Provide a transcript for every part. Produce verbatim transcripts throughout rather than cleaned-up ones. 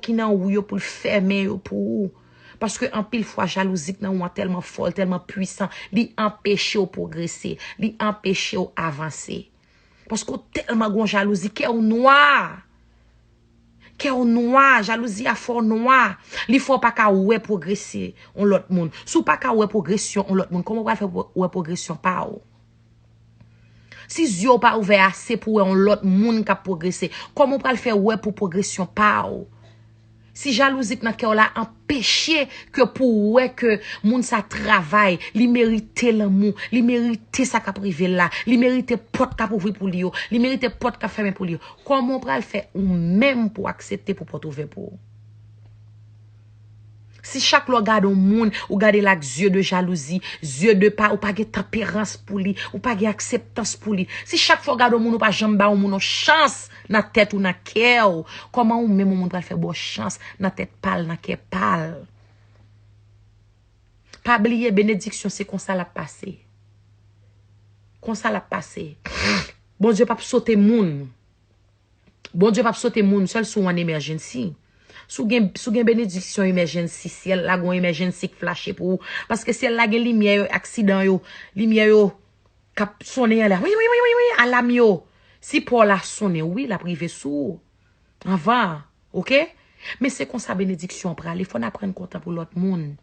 ki nan ou yo pou l fèmen yo pou ou. Paske anpil fwa, jalouzi k nan ou an tèlman fò, l tèlman pwisan, li anpeche w pwogrese, li anpeche w avanse. Paske w tèlman gon jalouzi, kè w nwa. Kè w nwa, jalouzi a fè w nwa. Li fè w pa ka wè pwogrese yon lòt moun. Si w pa ka wè pwogresyon yon lòt moun, kòman w pral fè wè pwogresyon pa w? Si zye w pa ouvè ase pou wè yon lòt moun k ap pwogrese, kòman w pral fè wè pou pwogresyon pa w? Si jalouzi k nan kè w la anpeche ke pou w wè ke moun sa travay, li merite lanmou, li merite sa k ap rive l la, li merite pòt k ap ouvri pou li yo, li merite pòt k ap fèmen pou li yo, kòman w pral fè ou menm pou w aksepte pou pòt ouvè pou ou? Si chak lè w gade yon moun, ou gade l ak zye de jalouzi, zye de pa, ou pa gen tanperans pou li, ou pa gen akseptans pou li. Si chak fwa w gade yon moun, ou pa janm ba yon moun yon chans nan tèt ou, nan kè w, kòman ou menm yon moun pral fè ba w chans nan tèt pa l, nan kè pa l? Pa bliye, benediksyon se konsa l ap pase. Konsa l ap pase. Bondye p ap sote moun. Bondye p ap sote moun sèl si w an emergency. Si w gen, si w gen benediksyon emergency, syèl la gon emergency k flache pou ou. Paske syèl la gen limyè yo, aksidan yo, limyè yo k ap sonnen anlè. Wi, wi, wi, wi, wi, alam yo. Si pa w la sonnen, wi, l ap rive sou ou. Anvan, oke? Men se konsa benediksyon an prale. Fò n aprann kontan pou lòt moun.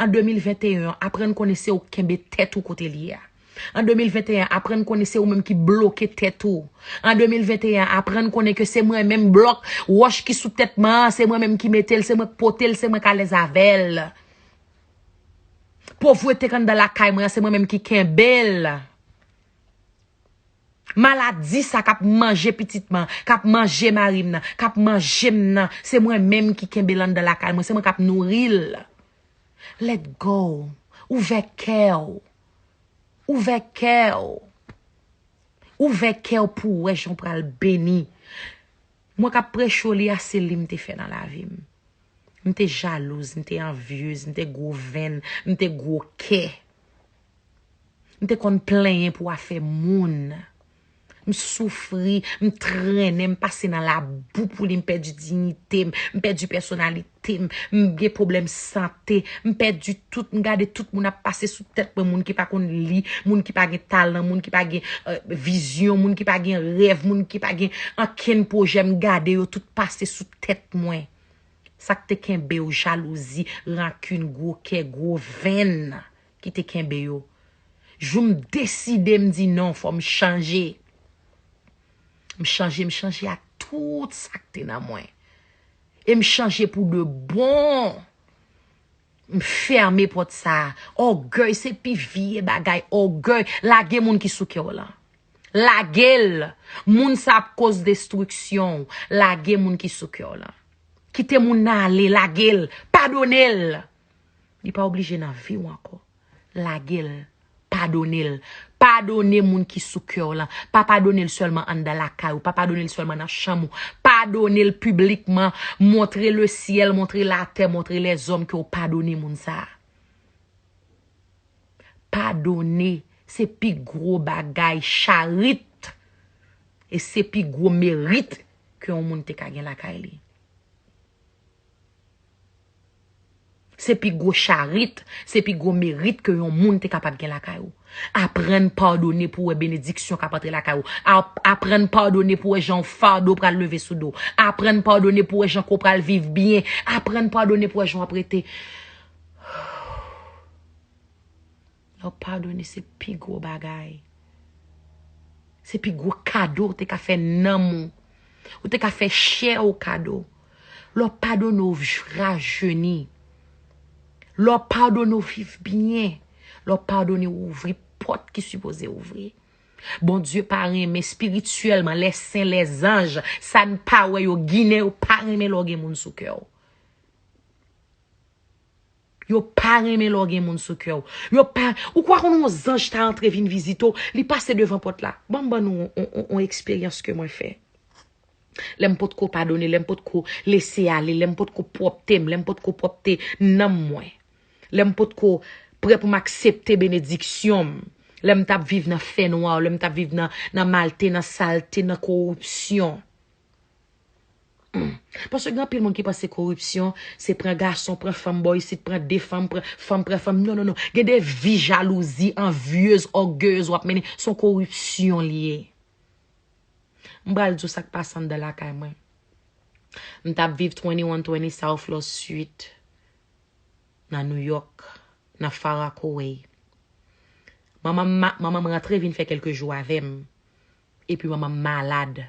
An de mil venteyen an, aprann konnen se ou k kenbe tèt ou kote l ye a. An de mil venteyen an, aprann konnen se ou menm ki bloke tèt ou. An de mil venteyen an, aprann konnen ke se mwen menm blòk wòch ki sou tèt mwen an, se mwen menm ki mete l, se mwen k pote l, se mwen k alèz avè l. Povrete k anndan lakay mwen an, se mwen menm ki kenbe l. Maladi sa k ap manje pitit mwen, k ap manje mari m nan, k ap manje m nan, se mwen menm ki kenbe l anndan lakay mwen, se mwen k ap nouri l. Let go. Ouvè kè w. Ouvè kè w. Ouvè kè w pou w wè jan w pral beni. Mwen k ap preche w li a, se li m te fè nan lavi m. M te jalouz, m te anvyez, m te gwo venn, m te gwo kè. M te konn plenyen pou afè moun. M soufri, m trennen, m pase nan labou pou li, m pèdi diyite m, m pèdi pèsonalite m, m gen pwoblèm sante, m pèdi tout, m gade tout moun ap pase sou tèt mwen, moun ki pa konn li, moun ki pa gen talan, moun ki pa gen, euh, vizyon, moun ki pa gen rèv, moun ki pa gen ankenn pwojè, m gade yo tout pase sou tèt mwen. Sa k te kenbe w, jalouzi, rankin, gwo kè, gwo venn ki te kenbe yo. Jou m deside, m di non, fò m chanje. M chanje, m chanje ak tout sa k te nan mwen. E m chanje pou de bon. M fèmen pòt sa a. Ògèy se pi vye bagay. Ògèy. Lage moun ki sou kè w lan. Lage l. Moun sa ap koz destriksyon w. Lage moun ki sou kè w lan. Kite moun nan ale. Lage l. Padone l. Li pa oblije nan vi w ankò. Lage l. Padone l. Padone moun ki sou kè w lan. Pa padone l sèlman anndan lakay ou. Pa padone l sèlman nan chanm ou. Padone l piblikman. Montre lesyèl, montre latè, montre lèzòm ke w padone moun sa a. Padone se pi gwo bagay, charit. E se pi gwo merit ke yon moun te ka gen lakay li. Se pi gwo charit, se pi gwo merit ke yon moun te kapab gen lakay ou. Aprann padone pou w wè benediksyon k ap antre lakay ou. Ap-, aprann padone pou w wè jan yon fado pral leve sou do w. Aprann padone pou w wè jan ke w pral viv byen. Aprann padone pou w wè jan w ap rete. Lè w padone, se pi gwo bagay. Se pi gwo kado w te ka fè nanm ou. Ou te ka fè chè w kado. Lè w padone, w rajeni. Lè w padone, w viv byen. Lè w padone, w ouvri pòt ki sipoze ouvri. Bondye pa renmen espirityèlman, lè sen, lè zanj, sa n pa wè yo, Ginen yo pa renmen lè w gen moun sou kè w. Yo pa renmen lè w gen moun sou kè w. Yo pa, ou kwè konn yon zanj ta antre vin vizite w, li pase devan pòt la. Ban m ban nou yon, yon, yon eksperyans ke mwen fè. Lè m potko padone, lè m potko lese ale, lè m potko pwòpte m, lè m potko pwòpte nanm mwen. Lè m potko prè pou m aksepte benediksyon m. Lè m t ap viv nan fènwa, lè m t ap viv nan, nan malte, nan salte, nan koripsyon. Paske gen anpil moun ki panse koripsyon se pran gason, pran fanm, bò isit, pran de fanm, pran fanm, pran fanm. Non, non, non. Gen de vi jalouzi, anvyez, ògeyez w ap mennen. Se yon koripsyon li ye. M pral di w sa k pase anndan lakay mwen. M t ap viv twenty-one twenty South Law Street nan New York, nan Far Rockaway. Manman m ma- manman m rantre vin fè kèlke jou avè m. Epi manman m malad.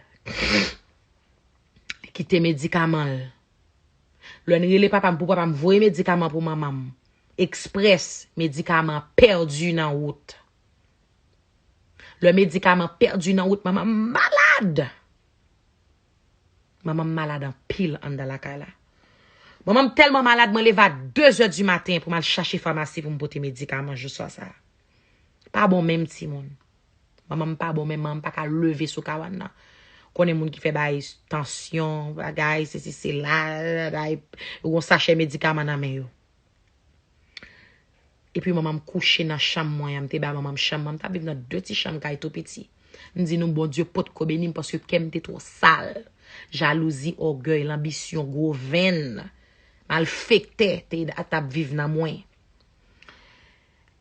Li kite medikaman l. Lè n rele papa m pou papa m voye medikaman pou manman m. Eksprès, medikaman an pèdi nan wout. Lè medikaman pèdi nan wout, manman m malad. Manman m malad anpil anndan lakay la. Manman m tèlman malad, mwen leve a de zè di maten pou m al chache famasi pou m pote medikaman jou swa sa. Pa bon menm timoun. Manman m pa bon menm, manman m pa ka leve sou kabann nan. Konnen moun ki fè bagay tansyon, bagay, sesi, sela, bagay, yo gon sachè medikaman nan men yo. Epi manman m kouche nan chanm mwen an, m te ba manman m chanm mwen, m t ap viv nan de ti chanm kay tou piti. M di nou Bondye potko beni m paske kè m te twò sal. Jalouzi, ògèy, lanbisyon, gwo venn, malfektè te t ap viv nan mwen.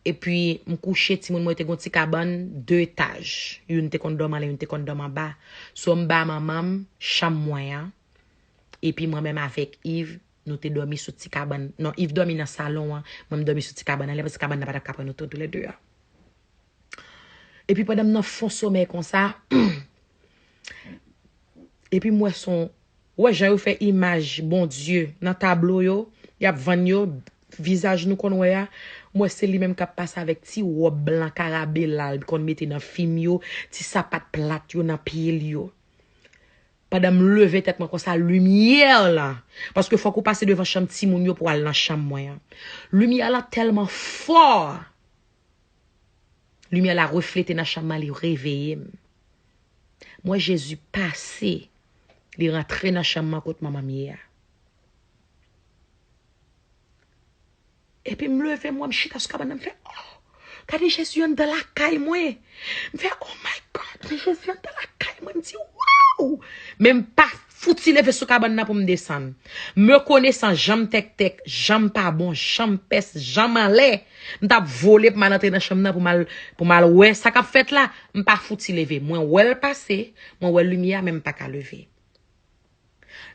Epi m kouche, timoun mwen te gon ti kabann de etaj. Youn te konn dòmi anlè, youn te konn dòmi anba. So m ba manman m chanm mwen an. Epi mwen menm avèk Yves, nou te dòmi sou ti kabann. Non, Yves dòmi nan salon an, mwen m dòmi sou ti kabann anlè, paske kabann nan pa t ap ka pran nou tou, toulède a. Epi pandan m nan fon somèy konsa, epi m wè son, ou wè jan yo fè imaj Bondye nan tablo yo, y ap vann yo, vizaj nou konn wè a, m wè se li menm k ap pase avèk ti wòb blan karabela l konn mete nan fim yo, ti sapat plat yo nan pye l yo. Pandan m leve tèt mwen konsa, limyè la, paske fòk ou pase devan chanm timoun yo pou al nan chanm mwen an. Limyè la tèlman fò. Limyè la reflete nan chanm mwen, li reveye m. M wè Jezi pase, li rantre nan chanm mwen kot manman m ye a. Epi m leve, m wè m chita sou kabann nan, m fè, oh, gade Jezi anndan lakay mwen. M fè, oh my God, men Jezi anndan lakay mwen. M di, wow! Men m pa fouti leve sou kabann nan pou m desann. Mekonesan, jan m tèktèk, jan m pa bon, jan m pès, jan m anlè. M t ap vole pou m al antre nan chanm nan pou m al, pou m al wè sa k ap fèt la. M pa fouti leve. Mwen wè l pase, mwen wè limyè a, men m pa ka leve.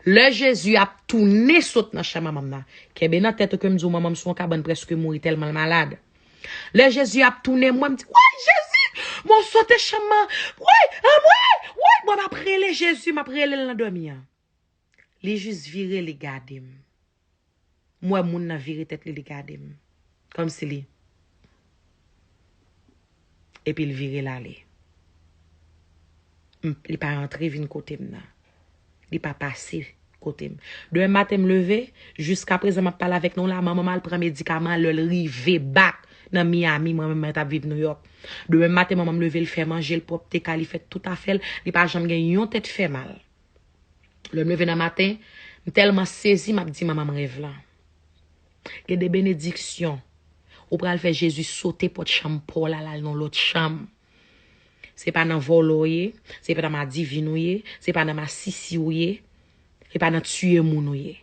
Lè Jezi ap tounen sot nan chanm manman m nan, kenbe nan tèt ou ke m di w manman m sou yon kabann prèske mouri tèlman l malad. Lè Jezi ap tounen, mwen m di, woy, Jezi, bon, sote chanm nan, woy, anmwe, woy, bon, m ap rele Jezi, m ap rele l nan dòmi an. Li jis vire, li gade m. M wè moun nan vire tèt li, li gade m. Kòmsi li. Epi l vire l ale. M, li pa rantre vin kote m nan. Li pa pase kote m. Demen maten m leve, jiskaprezan m ap pale avèk nou la, manman m al pran medikaman, lè l rive back nan Miami, mwen menm mwen t ap viv New York. Demen maten manman m leve, l fè manje, l pwòpte kay, li fè tout afè l, li pa janm gen yon tèt fè mal. Lè m leve nan maten, m tèlman sezi, m ap di manman m rèv lan. Gen de benediksyon. Ou pral fè Jezi sote pòt chanm pa w la, l al nan lòt chanm. Se pa nan vòlò w ye, se pa nan madivin ou ye, se pa nan masisi ou ye, se pa nan tiye moun ou ye.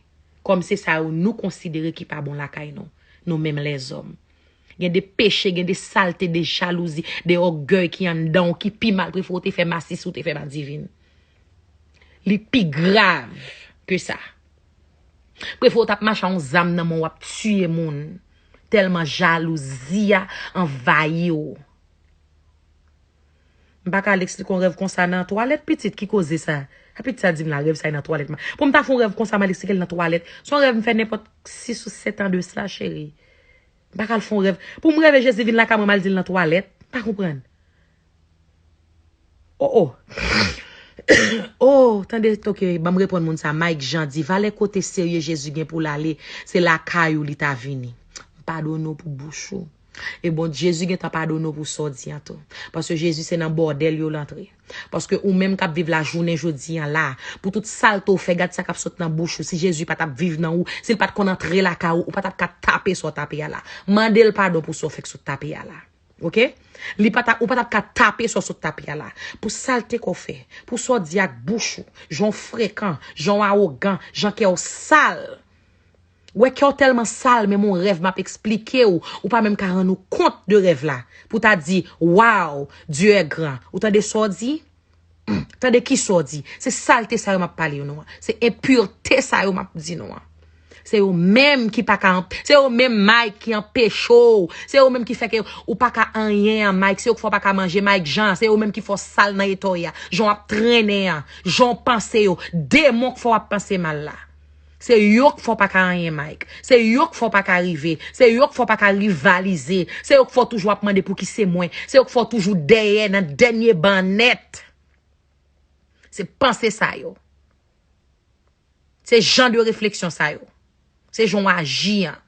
Kòm se sa yo nou konsidere ki pa bon lakay nou, nou menm lèzòm. Gen de peche, gen de salte, de jalouzi, de ògèy ki anndan w, ki pi mal, prefere w te fè masisi, w te fè madivin. Li pi grav ke sa. Prefere w t ap mache a yon zam nan men w, w ap tiye moun. Tèlman jalouzi a anvayi w. M pa ka al eksplike yon rèv konsa nan twalèt, pitit, ki koze sa? A pitit sa di m la, rèv sa e nan twalèt. Pou m ta fè yon rèv konsa, m al eksplike l nan twalèt. Se yon rèv m fè nenpòt sis ou sèt an de sa, cheri. M pa ka al fè yon rèv. Pou m reve Jezi vin lakay mwen, m al di l nan twalèt. M pa konprann. Oh, oh. Oh, tande, ok, ban m reponn moun sa. Mike Jean di, valè kote serye Jezi gen pou l ale, se lakay ou li ta vini. M padone w pou bouch ou. E bon, Jezi gentan padone w pou sa w di an tou. Paske Jezi se nan bòdèl yo l antre. Paske ou menm k ap viv lajounen jodi an la, pou tout salte w fè, gad sa k ap sot nan bouch ou. Si Jezi pa t ap viv nan ou, si l pa t konn antre lakay ou, ou pa t ap ka tape sa w tape a la. Mande l padon pou sa w fèk sot tape a la. Ok? Li pa ta, ou pa t ap ka tape sa w sot tape a la. Pou salte ke w fè, pou sa w di ak bouch ou, jan w frekan, jan w awogan, jan kè w sal. Wè kè w tèlman sal, menm yon rèv m ap eksplike w, ou pa menm ka rann ou kont de rèv la. Pou ta di, waw, Dieu est grand. Ou tande sa w di? Tande kisa w di. Se salte sa yo m ap pale yo nou an. Se enpirte sa yo m ap di nou an. Se yo menm ki pa ka, se yo menm Mike ki anpeche w. Se yo menm ki fè ke ou pa ka anyen an, Mike. Se yo k fè w pa ka manje, Mike Jean. Se yo menm ki fè w sal nan eta w ye a. Jan w ap trennen an, jan w panse yo. Demon k fè w ap panse mal la. Se yo k fè w pa ka anyen, Mike. Se yo k fè w pa ka rive. Se yo k fè w pa ka rivalize. Se yo k fè w toujou ap mande pou ki se mwen. Se yo k fè w toujou dèyè nan dènye ban nèt. Se panse sa yo. Se jan de refleksyon sa yo. Se jan w aji an.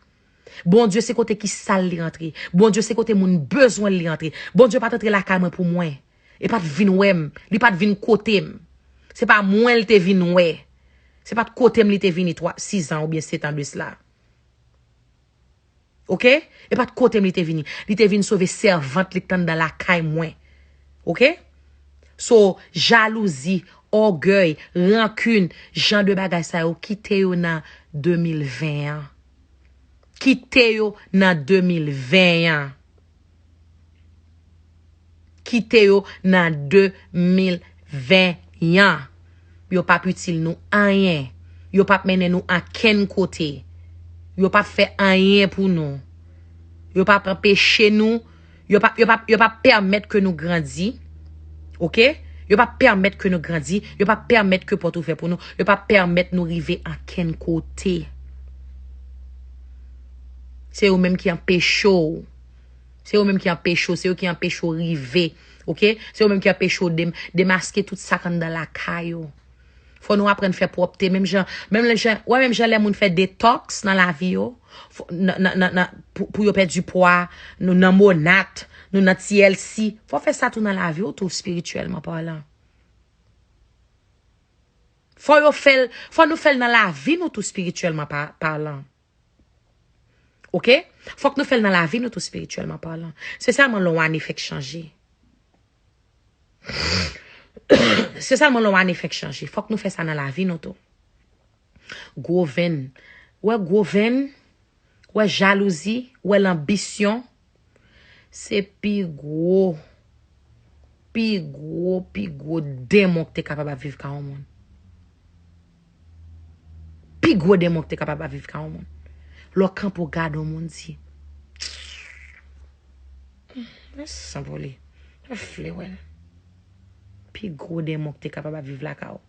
Bondye se kote ki sal li rantre. Bondye se kote moun bezwen li rantre. Bondye pa t antre lakay mwen pou mwen. E pa t vin wè m. Li pa t vin kote m. Se pa mwen li te vin wè. Se pa t kote m li te vini twa, sis an oubyen sèt an de sila. Ok? E pa t kote m li te vini. Li te vin sove sèvant li k t anndan lakay mwen. Ok? So, jalouzi, ògèy, rankin, jan de bagay sa yo, kite yo nan de mil ven an. Kite yo nan de mil ven an. Kite yo nan de mil ven an. Yo p ap itil nou anyen. Yo p ap mennen nou ankenn kote. Yo p ap fè anyen pou nou. Yo p ap anpeche nou. Yo p ap, yo p ap, yo p ap pèmèt ke nou grandi. Ok? Yo p ap pèmèt ke nou grandi. Yo p ap pèmèt ke pòt ouvè pou nou. Yo p ap pèmèt nou rive ankenn kote. Se yo menm ki anpeche w. Se yo menm ki anpeche w. Se yo ki anpeche w rive. Ok? Se yo menm ki anpeche w dem-, demaske tout sa k anndan lakay ou. Fò nou aprann fè pwòpte. Menm jan, menm jan, wè menm jan lè moun fè detox nan lavi yo, fò, nan, nan, nan, nan, pou, pou yo pèdi pwa, nou nan monat, nou nan T L C. Fò fè sa tou nan lavi w tou, espirityèlman palan. Fò yo fè l, fò nou fè l nan lavi nou tou, espirityèlman pa-, palan. Ok? Fòk nou fè l nan lavi nou tou, espirityèlman palan. Se sèlman lè yon ane fèk chanje. Se sèlman lè yon ane fèk chanje. Fòk nou fè sa nan lavi nou tou. Gwo venn. Wè gwo venn, wè jalouzi, wè lanbisyon, se pi gwo, pi gwo, pi gwo demon ki te kapab ap viv ka yon moun. Pi gwo demon ki te kapab ap viv ka yon moun. Lè w kanpe w gade yon moun di, "Hmm, mwen sanvole. Mwen vle wè l." Pi gwo demon ki te kapab ap viv lakay ou.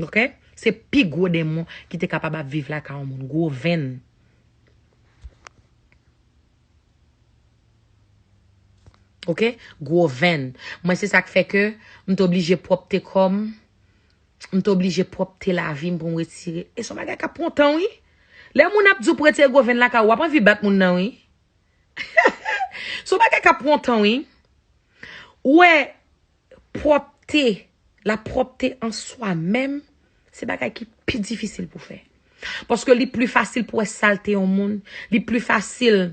Ok? Se pi gwo demon ki te kapab ap viv lakay yon moun. Gwo venn. Ok? Gwo venn. Mwen se sa k fè ke m te oblije pwòpte kò m. M te oblije pwòpte lavi m pou m retire. E se yon bagay k ap pran tan, wi. Lè moun ap di w pou retire gwo venn lakay ou, w ap anvi bat moun nan, wi. Se yon bagay k ap pran tan, wi. Ou wè, pwòpte, la pwòpte an swa menm, se bagay ki pi difisil pou fè. Paske li pli fasil pou wè salte yon moun, li pli fasil,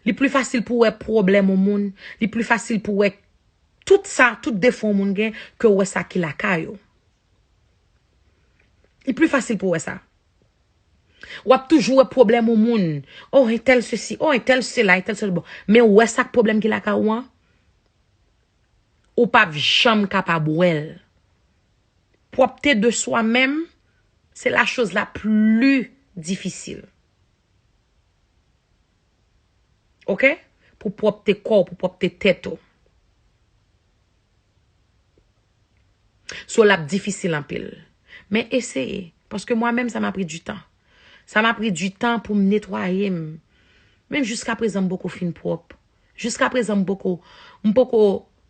li pli fasil pou wè pwoblèm yon moun, li pli fasil pou wè tout sa, tout defo yon moun gen, ke wè sa ki lakay ou. Li pli fasil pou wè sa. W ap toujou wè pwoblèm yon moun. Oh, entèl sesi, oh, entèl sela, entèl sela. Bon, men wè sa k pwoblèm ki lakay ou an, ou p ap janm kapab wè l. Pwòpte de swa menm, se la chose la plus difficile. Ok? Pou pwòpte kò w, pou pwòpte tèt ou. So, l ap difisil anpil. Men eseye. Paske mwen menm, sa m a pri di tan. Sa m a pri di tan pou m netwaye m. Menm jiska prezan, m poko fin pwòp. Jiska prezan, m poko, m poko,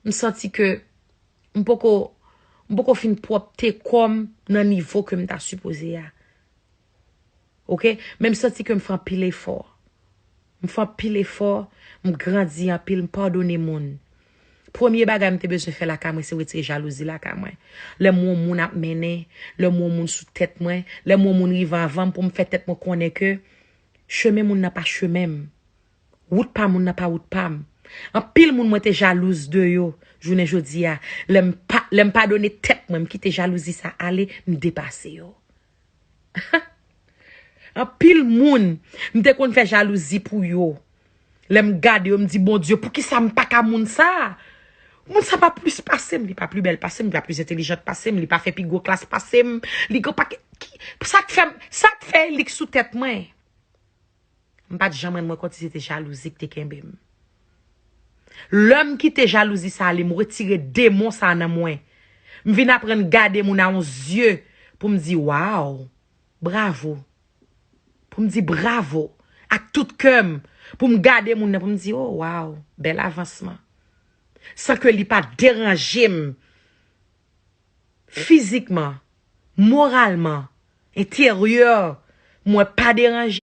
m santi ke m poko, m poko fin pwòpte kò m nan nivo ke m ta sipoze a. Ok? Men m santi ke m fè anpil efò. M fè anpil efò, m grandi anpil, m padone moun. Premye bagay m te bezwen fè lakay mwen, se retire jalouzi lakay mwen. Lè m wè yon moun ap mennen, lè m wè yon moun sou tèt mwen, lè m wè yon moun rive anvan m pou m fè tèt mwen konnen ke chemen moun nan pa chemen m. Wout pa moun nan pa wout pa m. Anpil moun mwen te jalouz de yo jounen jodi a. Lè m pa, lè m padone tèt mwen, m kite jalouzi sa ale, m depase yo. Anpil moun, m te konn fè jalouzi pou yo. Lè m gade yo, m di, Bondye, poukisa m pa ka moun sa? Moun sa pa plis pase m, li pa pli bèl pase m, li pa plis entelijant pase m, li pa fè pi gwo klas pase m, li gen pa ki, sa k fè m, sa k fè lik sou tèt mwen. M pa t janm rann mwen kont si se te jalouzi ki te kenbe m. Lè m kite jalouzi sa ale, m retire demon sa nan mwen. M vin aprann gade moun a yon zye pou m di, waw, bravo. Pou m di bravo ak tout kè m. Pou m gade moun nan, pou m di, oh, waw, bèl avansman. San ke li pa deranje m fizikman, moralman, enteryè, mwen pa deranje.